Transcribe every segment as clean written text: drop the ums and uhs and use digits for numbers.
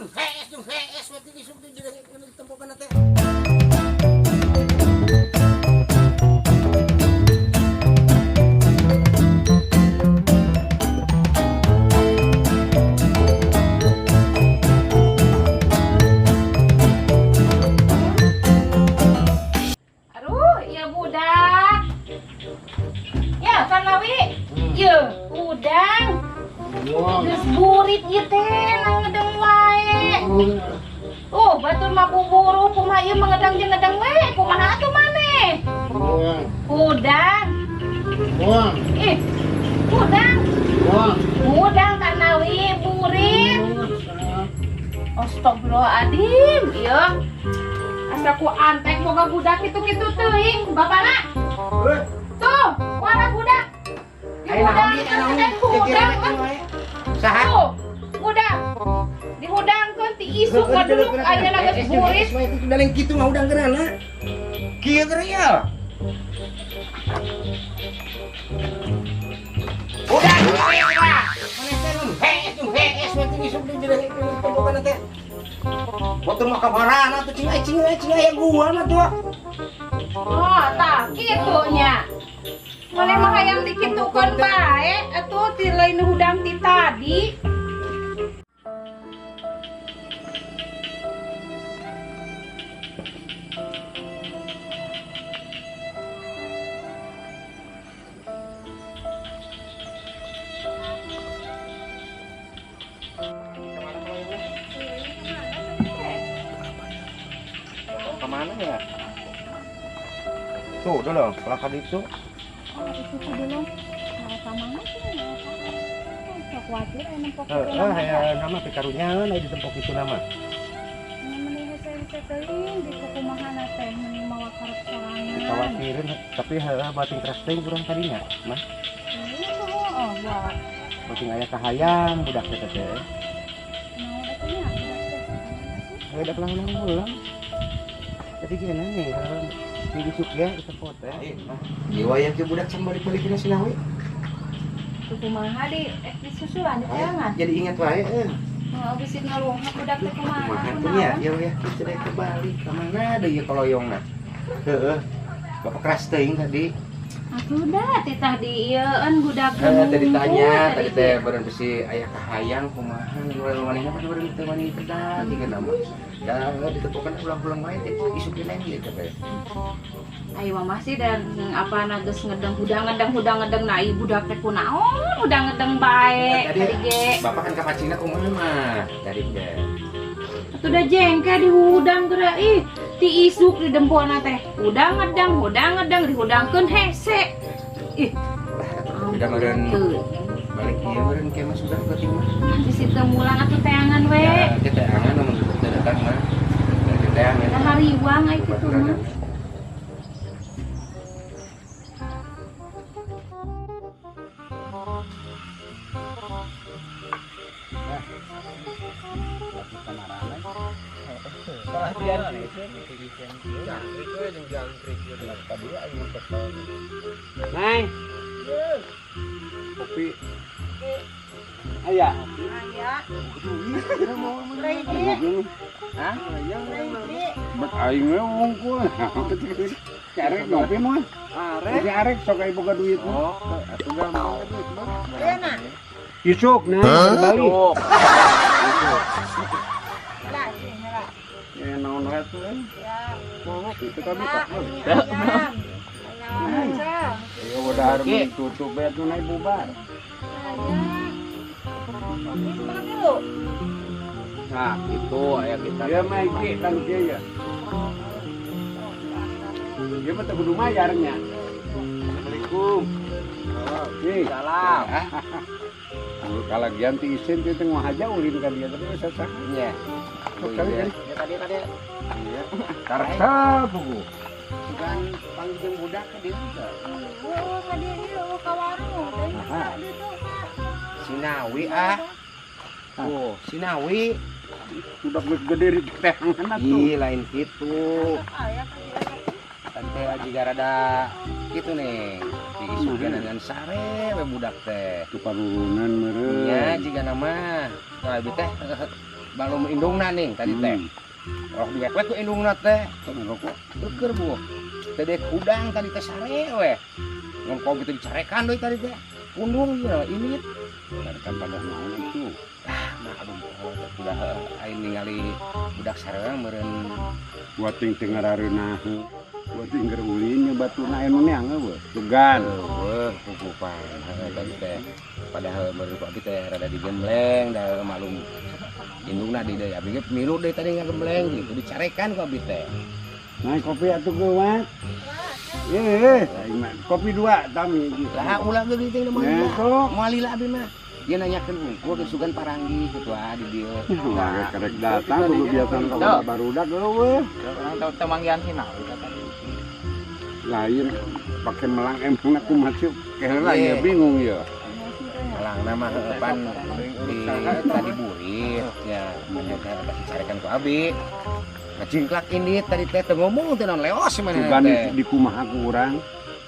Hees jeung hees we ti isuk di ditempokeun teh. Aduh, iya budak. Ya, kan Lawi. Iya, udang. Geus burit ieu teh nang ngedeng wae. Oh, batur mah buburu kumaha ieu mah ngedang jeung ngedang we. Kumaha atuh maneh? Udang. Ih, udang. Udang kan Nawi burit. Astagfirullahaladzim, iya. Asa ku antek boga budak kitu-kitu teuing, bapana. Tuh, warna budak. Di hudang, hudang. Saha? Tuh, hudang. Dihudangkeun ti isuk ngaduluk ayeuna geus burit. Daling kitu mah hudang geurana. Kieu geura ya. Hudang udah. Maneh teh nun hees jeung hees we ti isuk di ditempokeun teh. Batur mah kamarana atuh cing cing cing aya gua mah tuh. Oh, tah kitu nya. Maneh mah hayang dikitukeun bae atuh ti lain hudang ti tadi. Kemana ya? Tuh, dulu, kelakar itu. Oh, itu tuh dulu. Mau ka mana sih? Sok wajar aya nempok kitu Heeh, aya nama pikarunyaeun aya di tempok itu nama. Meni hese-hese teuing di kukumahana teh meni mawa karep sorangan. Dikhawatirin, tapi heeh bating keras teuing urang tadinya, mah. Itu oh, buat. Bating aya kahayang budak teh teh. Naon atuh nya budak teh? Heuh da ulang ulang. Jadi gimana nih kalau di isuk ya di tempat teh. Jiwa yang ke budak can balik-balikin si Nawi. Tuh kumaha di disusulan di teangan. Jadi ingat wae euy. Oh, bisi ngalungap budak teh kumaha. Kumaha tuh nya, ya ya kitu deh kebalik ka mana deui ieu koloyongna. Heeh. Bapak keras teuing tadi. Atuh dah titah di ieueun budak Tadi tanya, tadi teh beureun bisi aya kahayang kumaha nu manehna pan beureun teu wani pedah jiga nama. Da ditepokan ulang-ulang wae teh isuk dina ieu teh. Ayo mama sih dan apa geus ngedeng hudang ngedeng hudang ngedeng na ieu budak teh kunaon hudang ngedeng bae tadi ge. Bapak kan kapacina kumaha mah tadi teh. Atuh da jengke di hudang geura ih ti isuk di dempona teh. Hudang ngedeng dihudangkeun hese. Ih. Udah meureun balik ieu meureun ke mah sudah ke timah. Bisi teu mulang atuh teangan we. Ya, teh teangan mun teu datang mah. Teh teangan. Da hariwang ai kitu mah. Neng. Kopi. Aya. Aya. Hah? Bet aing we wungkul. Arek ngopi mah. Arek. Arek sok aya boga duit mah. Oh, atuh gak mau duit mah. Isuk nah balik. Ya naon we tuh. Ya. Itu tapi tak. Ya udah harus tutup ya tuh naik bubar. Nah, itu aya kita. Ya mah iki kan kieu ya. Dia mah teu kudu mayarnya. Assalamualaikum. Salam. Salam. Kalagian ti isin teh teu ngahaja ulin ka dia tapi geus sasah. Nya. Kali kali. Ya tadi tadi. Iya. Karsa buku. Bukan panggil budak ka dieu teh. Oh, ka dieu ieu ka warung teh. Sinawi ah. Oh, Sinawi. Budak geus gede di teangan atuh. Ih, lain kitu. Tante juga rada kitu nih. Diisukeun dengan sare we budak teh. Keparurunan meureun. Nya jiga nama. Nah, ieu teh Balum indungna ning tadi teh. Orang diwek-wek ku indungna teh. Rokok. Eueur bu. Teh dek udang tadi teh sare we. Ngomong gitu dicarekan deui tadi teh. Pundung ieu ini. Carekan pada naon itu. Ah, mah aduh udah aing ningali budak sareang meureun buating teu ngarareunah. Buating keur ulin nya batuna anu neang eueuh. Sugan. Eueuh pupupan tadi teh. Padahal meureun ku abi teh rada digembleng da malum indungna di deui abi ge milu deui tadi ngagembleng gitu dicarekan ku abi teh. Naik kopi atuh geuwat. Kopi dua tami. Lah ulah geus teh mah. Moal lila abi mah. Dia nanyakeun hungkul ke sugan paranggi kitu ah di dieu. Nah, karek datang kudu biasana ka barudak eueuh. Urang teu manggihan si Nawi tadi. Lain pake melang emang aku masih keheula ya bingung ya. Melang mah pan di tadi burit ya, manyana pasti carekan ku abi. Ngajingklak ini tadi teh teu ngomong teh naon leos manehna Sugan teh. Di kumaha ku urang.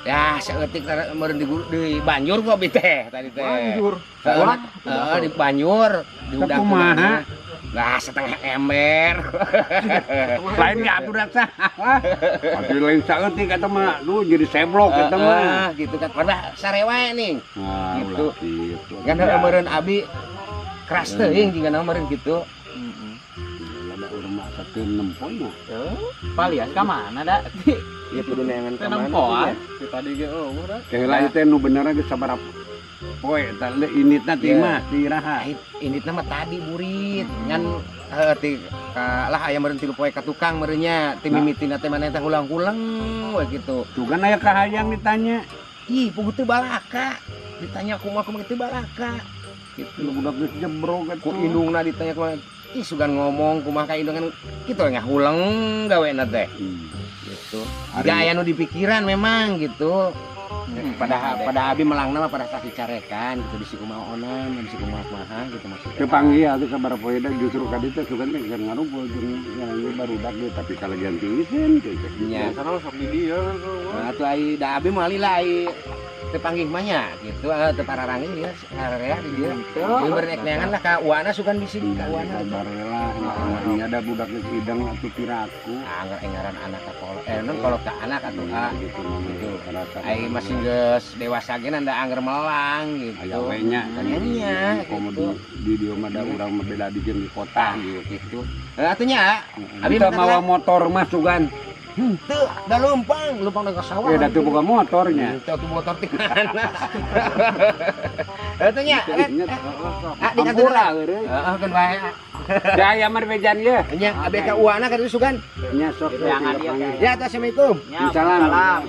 Ya, saeutik meureun di Banjur ku abi teh tadi teh. Banjur. Heeh, di Banjur, diundang kumaha? Lah setengah ember. Lain ge atuh da salah. Atuh lain saeutik eta mah, duh jadi seblok eta mah. Gitu kan. Padahal sare wae ning. Nah, gitu. Gitu. Kan heueuh meureun abi keras teuing jiga naon meureun kitu. Ada urang mah sateu nempo nya. Palias ka mana da? Ieu kudu neangan ka mana? Nempoan. Tadi ge eueuh da. Keheula ieu teh nu benerna geus sabaraha poe eta initna ti mah ti iraha. Initna mah tadi burit ngan heuh ti lah aya meureun 3 poe ka tukang meureun nya ti mimitina teh maneh teh hulang-hulang we kitu. Sugan aya kahayang ditanya. Ih, puguh teu balaka. Ditanya kumaha kumaha teu balaka. Gitu. Budak geus jebrog atuh. Ku indungna ditanya kumaha. Ih, sugan ngomong kumaha ka indung kan kitu ngahuleng gawena teh. Gitu. Jika aya nu dipikiran memang gitu. Pada abi melangna mah pada saksi carekan gitu bisi kumaha onam, bisi kumaha kumaha gitu maksudnya. Teu panggih atuh sabaraha poe da justru ka ditu sugan teh keur ngarumpul jeung ngaran barudak ge tapi kalagian tiiseun teh. Nya. Sana sok di dieu. Nah, atuh ai da abi moal lila ai teu panggih mah nya gitu teu pararangin ieu sararea di dieu. Ieu beureun neangan lah ka uana sugan bisi ka uana. Sabarela nya da budak geus ideng atuh piraku. Angger ngaran anak ka kolot non kolot ka anak atuh gitu gitu. Ai masih geus dewasa ge da angger melang gitu. Aya we nya kan nya komo di dieu mah da urang mah beda di jeung di kota gitu. Atuh nya abi mawa motor mah sugan. Henteu, da leumpang, leumpang ka sawah. Da teu boga motornya. Teu tuh motor ti mana. Atuh nya. Ah di kantor eueuh. Heeh, keun wae. Da aya mah bejan ieu. Nya abi ka uana ka ditu sugan. Nya sok Ya, atuh assalamualaikum. Salam.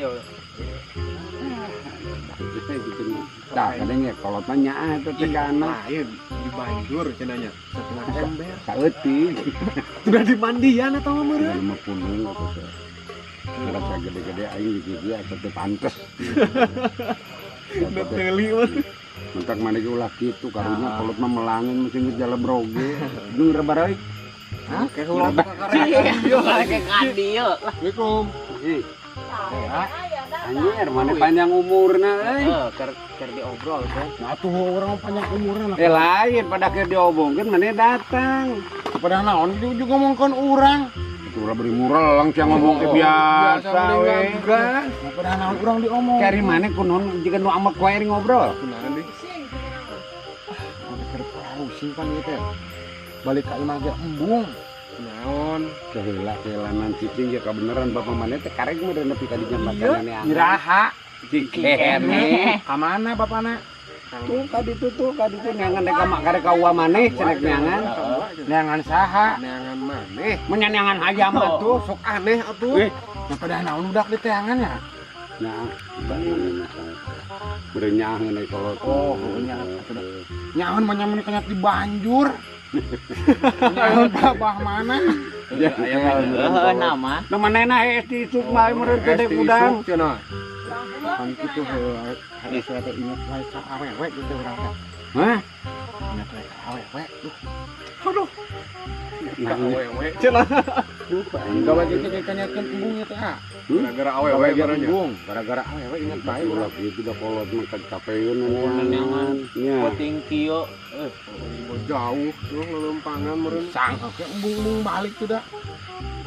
Tah, kadang ya kolot mah nyaah eta teh ka anak. Lain di Banjur cenah nya setengah ember. Saeutik. Sudah dimandian eta mah meureun. Lima puluh eta teh. Ngerasa gede-gede aing gigi asa teu pantes. Nu teuli mah. Mentak maneh ge ulah kitu karunya kolot mah melangin mesti geus jalan broge. Jeung rebaraik. Hah? Kayak ulah ka karekan. Yo karek ka dieu. Assalamualaikum. Anjir, mana panjang umurna euy. Heeh, keur diobrol kan. Nah atuh urang panjang umurna lah. Lain pada keur diobongkeun maneh datang. Pada naon juga ngomongkeun urang. Itu ulah beri murah lang sia ngomong teh biasa we. Nah, pada naon urang diomong. Cari maneh kunaon jiga nu amek wae ngobrol. Kunaon deui? Keur pusing pan ieu teh. Balik ka imah ge embung. Naon keheula kehelanan cicing ya kebenaran bapak maneh teh karek mah nepi ka dinya makanan nya. Iraha cikene. Ka mana bapana? Tuh ka ditu neangan dek ka karek ka uwa maneh cenah neangan. Neangan saha? Neangan maneh. Mun neangan hayam atuh sok aneh atuh. Nah pada naon budak di teangan ya? Nah, berenyaheun euy kolot. Oh, nya. Nyaheun mah nyamun kenyat di Banjur. Nyaheun babah mana? Ya, Heeh, nama. Nu manehna hees diisuk mah meureun teh dek udang. Cenah. Kan kitu heuh harus teh inget wae ka awewe gitu urang teh. Hah? Inget wae ka awewe. Duh. Aduh. Ka awewe cenah. Duh, gawe kitu kenyatkeun embungnya teh ah. Gara-gara awewe baranya. Gara-gara awewe inget bae ulah kitu da kolot mah kacapeun neangan. Nya. Penting kieu jauh tuh lelempangan meureun. Sang oke embung-embung balik tuh da.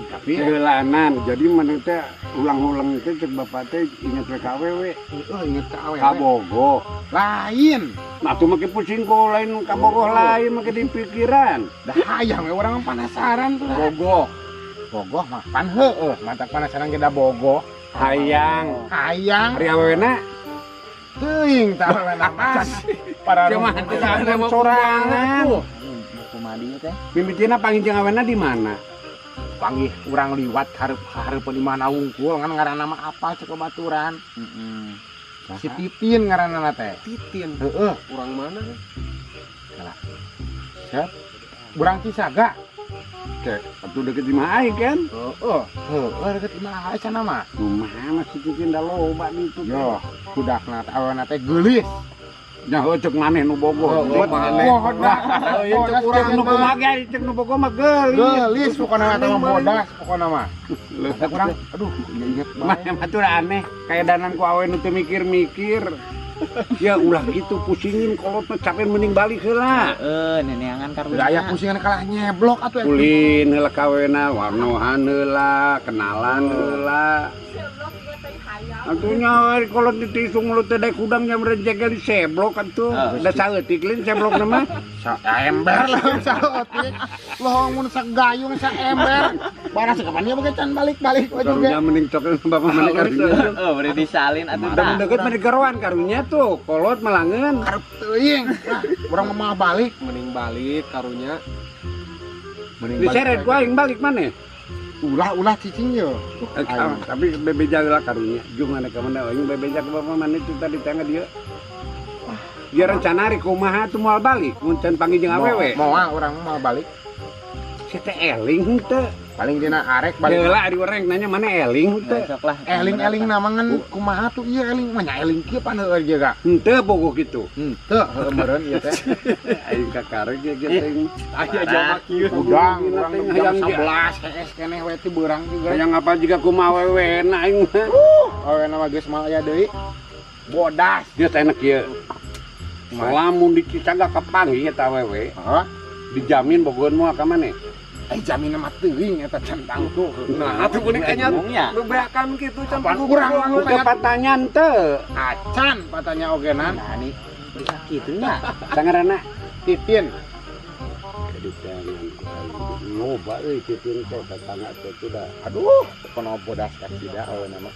Tapi heulanan jadi maneh teh ulang-ulang teh cek bapak teh inget we ka awewe. Heeh, inget ka awewe. Kabogoh. Lain. Nah tuh make pusing ku lain kabogoh lain make di pikiran. Dah hayang we urang penasaran tuh. Bogoh. Bogoh mah pan heueuh, mantak penasaran ge da bogoh. Hayang. Hayang. Ari awewena teuing tah awewena mah. Para sorangan. Kumaha dieu teh? Mimitina panggih jeung awewena di mana? Panggih urang liwat hareup-hareupeun imahna wungkul ngan ngaranna mah apa cek baturan. Heeh. Si Titin ngaranna teh. Titin. Heeh, urang mana? Salah. Siap. Urang Cisaga. Oke, atuh deket imah aing kan? Heeh, heeh deket imah aing sana mah. Kumaha si Titin da loba ditu. Yo, budakna teh awewena teh geulis. Nya heuh cek maneh nu bogoh. Maneh. Bodas urang nu kumaha ge cek nu bogoh mah geulis. Geulis pokona teh mah bodas pokona mah. Kurang aduh inget maneh mah tuh aneh kaedanan ku awe nu teu mikir-mikir. Ya ulah gitu pusingin kolot mah capek mending balik heula. Heeh, neneangan karunya. Aya pusingan kalah nyeblok atuh. Ulin heula kawena warnohan heula, kenalan heula. Atunya kolot ditisung mulut teh daek hudang nya merejegel di seblok atuh. Da saeutik lain seblokna mah. Saember lah saeutik. Lohong mun sagayung saember. Barang sekapan ieu bege can balik-balik we juga. Karunya mending cok bapak maneh karunya. Heeh, bari disalin atuh. Da deket mah digeroan karunya tuh, kolot melangeun. Karep teuing. Nah, urang mah balik, mending balik karunya. Mending balik. Diseret ku aing balik maneh. Ulah-ulah cicing yo. Tapi bebeja lah karunya. Jung maneh ka mana aing bebeja ke bapak maneh itu tadi tangga dia. Dia rencana ari kumaha tuh moal balik mun can panggih jeung awewe. Moal urang moal balik. Si teh eling henteu. Paling dina arek balik. Heula ari urang nanya mana eling henteu. Sok lah. Eling-eling nama ngan kumaha tuh ieu eling mah nya eling kieu pan heueuh ieu ga. Henteu bogoh kitu. Henteu heueuh meureun ieu teh. Aing kakarek ge ge teh. Aya jama kieu. Udang urang jam 11 hees keneh we teh beurang juga. Hayang apa jiga kumaha awewena aing mah. Awewena mah geus moal aya deui. Bodas. Geus enak kieu. Lamun di Cisaga kapanggih eta awewe. Heeh. Dijamin bogoheun moal ka maneh. Jamin mah teuing eta can tangtu. Nah, atuh kuning kayaknya bebeakan kitu can urang anu teu patanyan teu. Acan patanya ogenan. Nah, nih bisa kitu nya. Sangarana Titin. Kaditangan ku aing loba euy Titin teh tetangga teh teh da. Aduh, pokona bodas ka cida aweuna mah.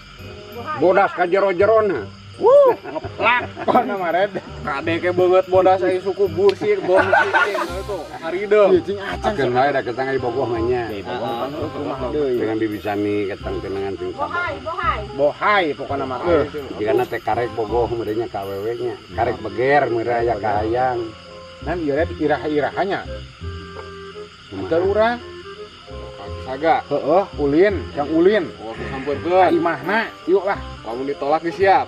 Bodas ka jero-jerona. Wuh, ngeplak pokona mah red. Kade ke beungeut bodas aya suku bursik, bom cicing itu harideung. Cicing acan. Akeun wae da ketang aya bogoh mah nya. Bogoh deui. Dengan bibisani ketang kenangan sing sabar. Bohai, bohai. Bohai pokona mah. Jigana teh karek bogoh meureun nya ka awewe nya. Karek beger meureun aya kahayang. Nan ieu red irah-irahanya. Antar urang. Saga. Heeh, ulin, yang ulin. Oh, aku sampeurkeun. Imahna, yuk lah. Lamun ditolak geus siap.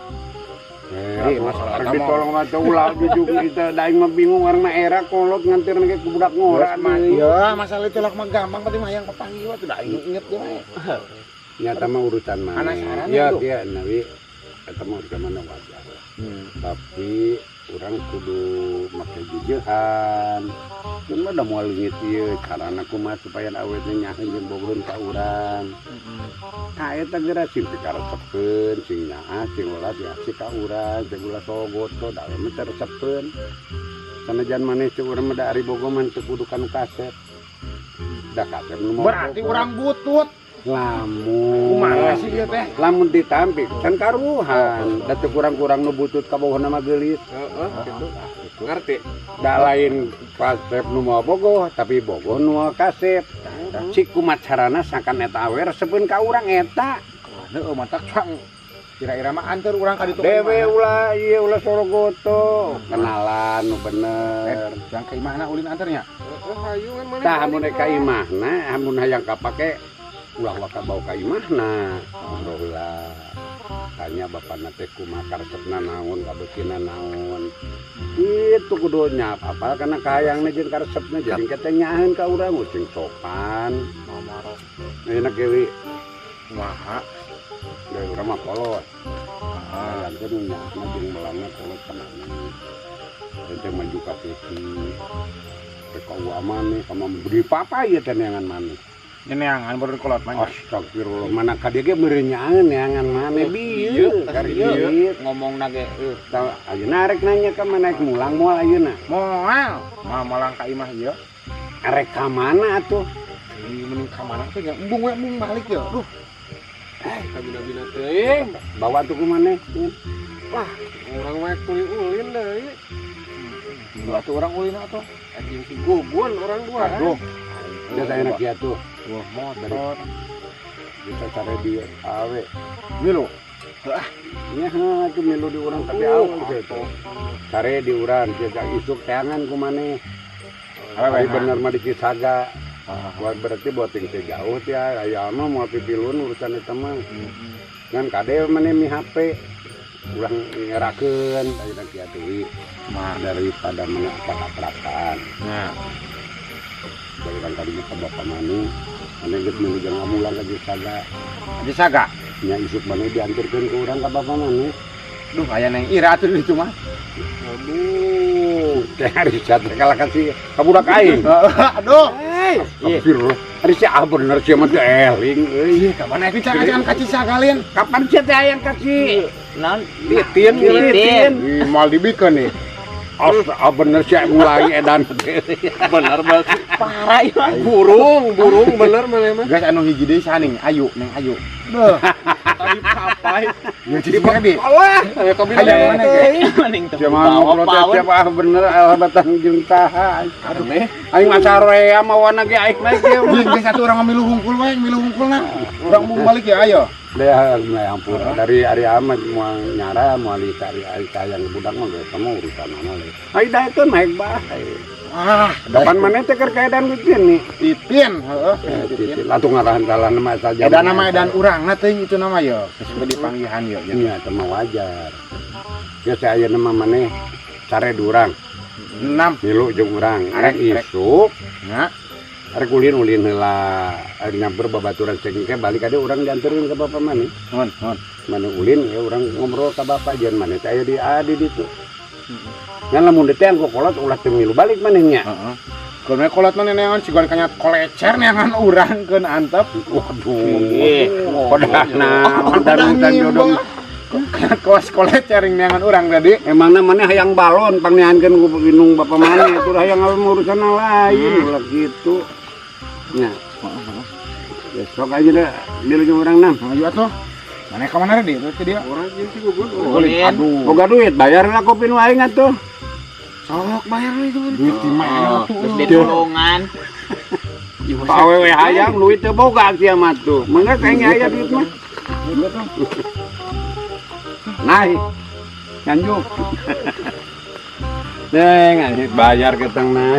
Masalah ditolong mah teh ulah jujuk kita da aing mah bingung urang mah era kolot ngantirna ge ku budak ngora deui. Ya, masalah ditolak mah gampang penting mah hayang papanggih we teh da aing inget ge we. Nyata mah urusan mana. Ya, ya Nabi eta mah urusan mana wajar lah. Tapi urang kudu make jujuhan. Cuma da moal leungit ieu carana kumaha supaya awetna nyaheun jeung bogoheun ka urang. Ka eta geura sing pikaresepeun, sing nyaah, sing ulah diasih ka urang, sing ulah sogoto da we mah teu resepeun. Sanajan maneh ceu urang mah da ari bogoh mah teu kudu kanu kasep. Da kasep nu mau. Berarti urang butut. Lamun kumaha sih ieu teh? Lamun ditampik can karuhan, da teu kurang-kurang nu butut ka bawahna mah geulis. Heeh, kitu. Ngerti. Da lain kasep nu moal bogoh, tapi bogoh nu moal kasep. Cik kumaha carana sangkan eta awe resepeun ka urang eta. Heueuh matak cang. Kira-kira mah anteur urang ka ditu. Dewe ulah ieu ulah sorogoto. Kenalan nu bener. Jang ka imahna ulin anternya. Heeh, hayu kan maneh. Tah amun ka imahna, amun hayang kapake ulah waka bau ka imahna. Ngobrol heula. Tanya bapana teh kumaha karesepna naon, kabeukina naon. Itu kudu nyap apal kana kahayangna jeung karesepna jadi teh nyaheun ka urang sing sopan. Enak ge wi. Kumaha? Dari urang mah kolot. Bayangkeun nyaahna jeung melangna kolot ka mana. Teh maju ka teti. Rek ka uwa maneh ka beli papa ieu teh neangan maneh. Neangan baru kolot mah. Astagfirullah, mana ka dieu ge meureun nyaan neangan maneh bieu. Kari Ngomongna ge eueuh. Tah ayeuna arek nanya ka mana rek mulang moal ayeuna? Moal, moal mulang ka imah ieu. Arek ka mana atuh? Ieu mending ka mana teh nya embung we embung balik ya. Duh. Kabina-bina teuing. Bawa tuh ku maneh. Wah, urang mah tuluy ulin deui. Dua tuh orang ulin atuh. Anjing si Gugun orang dua. Aduh. Geus ayeuna kieu tuh. Wah, motor. Bisa cari di awe. Milu. Nya heuh atuh milu di urang tapi awe gitu. Cari di urang kieu isuk teangan ku maneh. Awe Ari bener mah di Cisaga. Wah, berarti buat ting teh jauh teh aya mah moal pipilun urusan eta mah. Ngan kade maneh mi HP ulah ngerakeun ayeuna kieu atuh Mah. daripada maneh apak-aprakan. Nah, Dari kan tadinya ke bapak maneh, maneh geus milu jeung ngamulang ka Cisaga. Cisaga. Nya isuk maneh diantarkeun ke urang ka bapak maneh. Duh, aya neng Ira atuh di ditu mah. Aduh, teh hari teh kalah kasih ka budak aing. Aduh. Astagfirullah. Ari si ah bener sia mah teh eling euy. Ih, kapan aya can ka Cisaga lin? Kapan sia teh hayang kasih? Naon? Titin, titin. Ih, moal dibikeun nih. Astagfirullah, bener sia mulai edan teh. Bener banget. Parah ieu mah. Burung, burung bener maneh mah. Guys, anu hiji deui saning, ayu, neng ayu. Duh. Tadi papai. Ya Cisaga di. Alah, aya kabina Hayang mana ge? Mending teu Sia mah bawa ngobrol teh paun. siapa ah bener alabatan jeung saha. Aduh, meh. Aing mah sarea mawana ge aing mah kieu. Ih, geus atuh urang milu hungkul we, milu hungkulna. Urang mau balik ya, ayo. Deh, ampun. Dari ari amat moal nyara moal dicari ari sayang budak mah geus kamu urusan mana le. Ai da itu naik bae. Ah, Kapan maneh teh keur kaedan gitu nih? Titin, heeh. Titin. Langsung ngarahan salah nama saja. Edan nama edan urangna teuing itu nama yo. Geus dipanggihan yo. Ya. Iya, itu mah wajar. Ya saya nama maneh care durang, 6. milu jeung urang. Arek, Arek isuk, Nya. arek ulin-ulin heula, arek nyamper babaturan cengke balik ade urang dianterin ke bapak maneh. Nuhun, nuhun. Maneh ulin ya urang ngobrol ka bapak jeung maneh teh aya di adi ditu. Ngan lamun diteang ku kolot ulah teu milu balik maneh nya. Heeh. Keun we kolot mah neangan sigoan kanyat kolecer neangan urang keun antep. Waduh. Kodah naon darutan jodoh. Kanyat kos kolecer neangan urang tadi. Emangna maneh hayang balon pangneankeun ku indung bapa maneh itu hayang urusan lain ulah kitu. Nya. Ya sok aja dah milu jeung urang nam. Ayo atuh. Maneh ka mana di? Terus ke dia. Urang jeung si Gugun. Ulin. Aduh. Boga duit bayar lah kopi nu aing atuh. Sok bayar we itu. Duit di mana tuh? Geus ditulungan. Awewe hayang duit teu boga sia mah tuh. Mangga aing aya duit mah. Nah, nyanjuk. Neng, anjing bayar keteng nah.